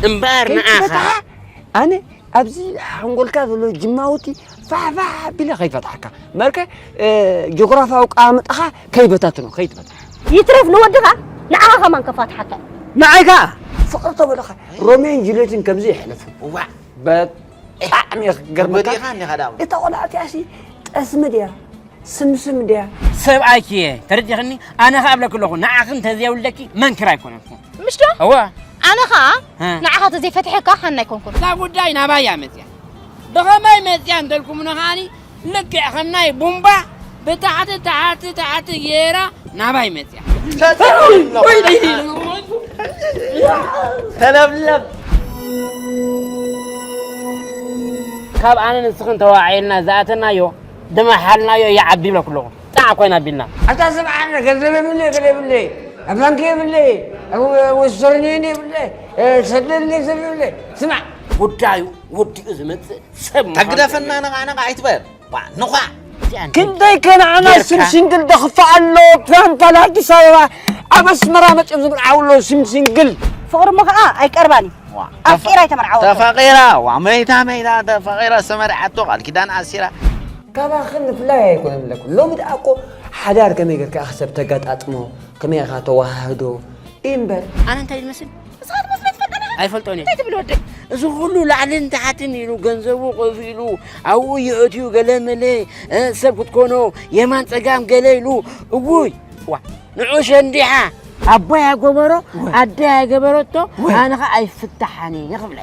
እምበር ንዓኻ። ኣነ ኣብዚ ሓንጎልካ ዘሎ ጅማውቲ ፋሕፋሕ ኣቢለ ከይፈትሓካ፣ መርከ እ፣ ጂኦግራፊያዊ ኣቀማምጣኻ ከይበታትኖ፣ ከይትበትሓ። ይትረፍ ንወድኻ ንዓኻ ከማን ከፋትሓካ። ንዓይ ከኣ ፍቕሪ ተበለኻ ሮሜዮን ጁልየትን ከምዚ የሕልፉ። ዋዕ በጣዕሚ እየ ክገርመካ። ወዲኻ እኒኻ ዳሞ እታ ቆልዓ እቲኣሲ ጠስሚ ድያ ስምስም ድያ? ሰብኣይኪ እየ ተረዲኽኒ። ኣነ ከኣ እብለኪ ኣለኹ ንዓኺ እንተዘይውለኪ መንክር ኣይኮነልኩ። ምሽ ዶ? እወ ኣነ ኸኣ እ። ንዓኻ ተዘይፈትሐካ ሓና ኣይኮንኩን። እዛ ጉዳይ ናባይ እያ መፅያ። ብኸመይ መፅያ እንተልኩምኒ ከኣኒ ልክዕ ከም ናይ ቡምባ ብታሕቲ ታሕቲ ታሕቲ ገይራ ናባይ መፅያ። ተለብለብ ካብ ኣነ ንስኽን ተዋዒልና ዝኣተናዮ ድመሓልናዮ ይዓቢ ይብለኩ ኣለኹ። ጣዕ ኮይና ኣቢልና። ኣታ ስምዓ፣ ገንዘብ የብለይ፣ ገለ የብለይ፣ ኣብ ባንክ የብለይ፣ ኣብ ወስተርን ዩኒየን የብለይ፣ ሰደለይ ሰብ የብለይ። ስማዕ፣ ጉዳዩ ወዲኡ ዝመፅእ ሰብ ምዃኑ ተግደፈና ነቓ ነቓ ኣይትበል። ዋ ንኳዕ ክንደይ ከነኣና ስም ሲንግል ደኽፋ ኣሎ። ፕራንታል ኣዲስ ኣበባ ኣብ ኣስመራ መፅኦም ዝምርዓው ኣሎ ስም ሲንግል። ፍቕሪ እሞ ኸዓ ኣይቀርባን እዩ። ኣፍቂራ ኣይተመርዓወቶ። ተፋቂራ ዋ መይታ መይታ ተፋቂራ ዝተመርዓቶ ቃል ኪዳን ኣሲራ ካባኽን ንፍላይ ኣይኮነን ብለኩም። ሎሚ ደኣ እኮ ሓዳር ከመይ ጌርካ ኢኻ ሰብ ተጋጣጥሞ፣ ከመይ ኢኻ ተዋሃህዶ እምበር። ኣነ እንታይ ዝመስል ንስኻ ትመስሎ ትፈልጠና። ኣይፈልጦን እየ እንታይ ትብል ወደይ። እዚ ኩሉ ላዕልን ታሕትን ኢሉ ገንዘቡ ከፊሉ ኣብኡ የእትዩ ገለ መለ እ፣ ሰብ ክትኮኖ የማን ጸጋም ገለ ኢሉ እውይ ዋ ንዑ ሸንዲሓ ኣቦይ ኣገበሮ ኣደይ ኣገበረቶ ኣነ ኸ ኣይፍታሓን እየ ክብለ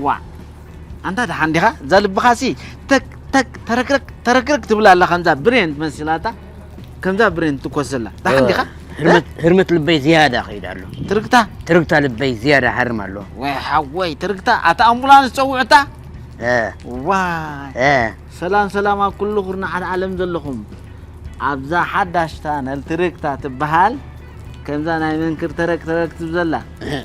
ዋ ኣንታ ደሓን ዲኻ እዛ ልብኻሲ ተክ ተክ ተረክረክ ተረክረክ ትብል ኣላ ከምዛ ብሬን ትመስል ኣታ ከምዛ ብሬን ትኮስ ዘላ ደሓን ዲኻ ህርመት ህርመት ልበይ ዝያዳ ከይዳ ኣሎ ትርግታ ትርግታ ልበይ ዝያዳ ሓርም ኣሎ ወይ ሓወይ ትርግታ ኣታ ኣምቡላንስ ጸውዕታ እ ዋይ እ ሰላም ሰላም ኣብ ኩሉ ኩርናዓት ዓለም ዘለኹም ኣብዛ ሓዳሽ ቻነል ትርግታ ትበሃል ከምዛ ናይ መንክር ተረክ ተረክ ትብዘላ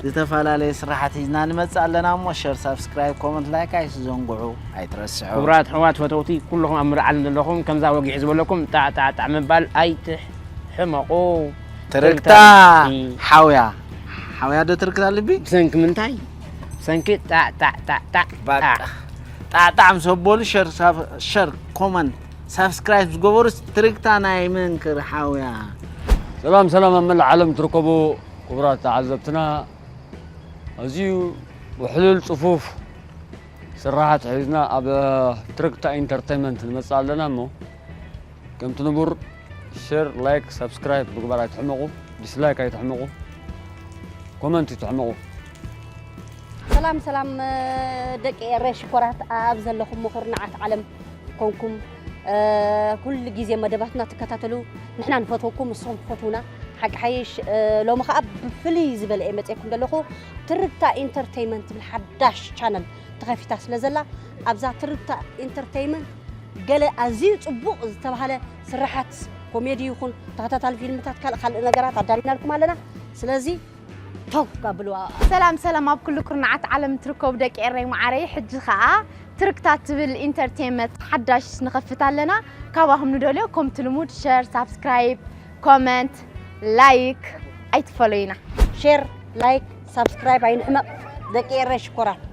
ዝተፈላለየ ስራሓት ሒዝና ንመፅእ ኣለና እሞ ሸር ሳብስክራይብ ኮመንት ላይክ ኣይትዘንግዑ ኣይትረስዑ ክቡራት ኣሕዋት ፈተውቲ ኩልኹም ኣብ ምሉእ ዓለም ዘለኹም ከምዛ ወጊሕ ዝበለኩም ጣዕጣዕጣዕ ምባል ኣይትሕመቑ ትርግታ ሓውያ ሓውያ ዶ ትርግታ ልቢ ብሰንኪ ምንታይ ብሰንኪ ጣዕጣዕጣዕጣዕ ጣዕጣዕ ምስ ኣበሉ ሸር ኮመንት ሳብስክራይብ ዝገበሩስ ትርግታ ናይ መንክር ሓውያ ሰላም ሰላም ኣብ መላእ ዓለም ትርከቡ ክቡራት ተዓዘብትና ኣዝዩ ውሕሉል ፅፉፍ ስራሓት ሒዝና ኣብ ትርግታ ኢንተርቴንመንት ንመፅእ ኣለና እሞ ከምቲ ንቡር ሸር ላይክ ሳብስክራይብ ምግባር ኣይትሕመቑ ዲስላይክ ኣይትሕመቑ ኮመንት ይትሕመቑ ሰላም ሰላም ደቂ ኤረ ሽኮራት ኣብ ዘለኹም ምኹርናዓት ዓለም ኮንኩም ኩሉ ግዜ መደባትና ትከታተሉ ንሕና ንፈትወኩም ንስኹም ትፈትውና ሓቂ ሓይሽ ሎሚ ከዓ ብፍልይ ዝበለ እየ መፅየኩም ዘለኹ ትርታ ኢንተርቴይመንት ትብል ሓዳሽ ቻነል ተኸፊታ ስለ ዘላ ኣብዛ ትርታ ኢንተርቴይመንት ገለ ኣዝዩ ፅቡቕ ዝተባሃለ ስራሓት ኮሜዲ ይኹን ተኸታታሊ ፊልምታት ካልእ ካልእ ነገራት ኣዳሊናልኩም ኣለና ስለዚ ቶግ ኣብልዋ ሰላም ሰላም ኣብ ኩሉ ኩርናዓት ዓለም ትርከቡ ደቂ ኤረይ መዓረይ ሕጂ ኸኣ ትርክታት ትብል ኢንተርቴንመንት ሓዳሽ ንኸፍት ኣለና ካባኹም ንደልዮ ከምቲ ልሙድ ሸር ሳብስክራይብ ኮመንት ላይክ ኣይትፈለዩና ሼር ላይክ ሳብስክራይብ ኣይንሕመቕ ደቂ ኤረይ ሽኮራት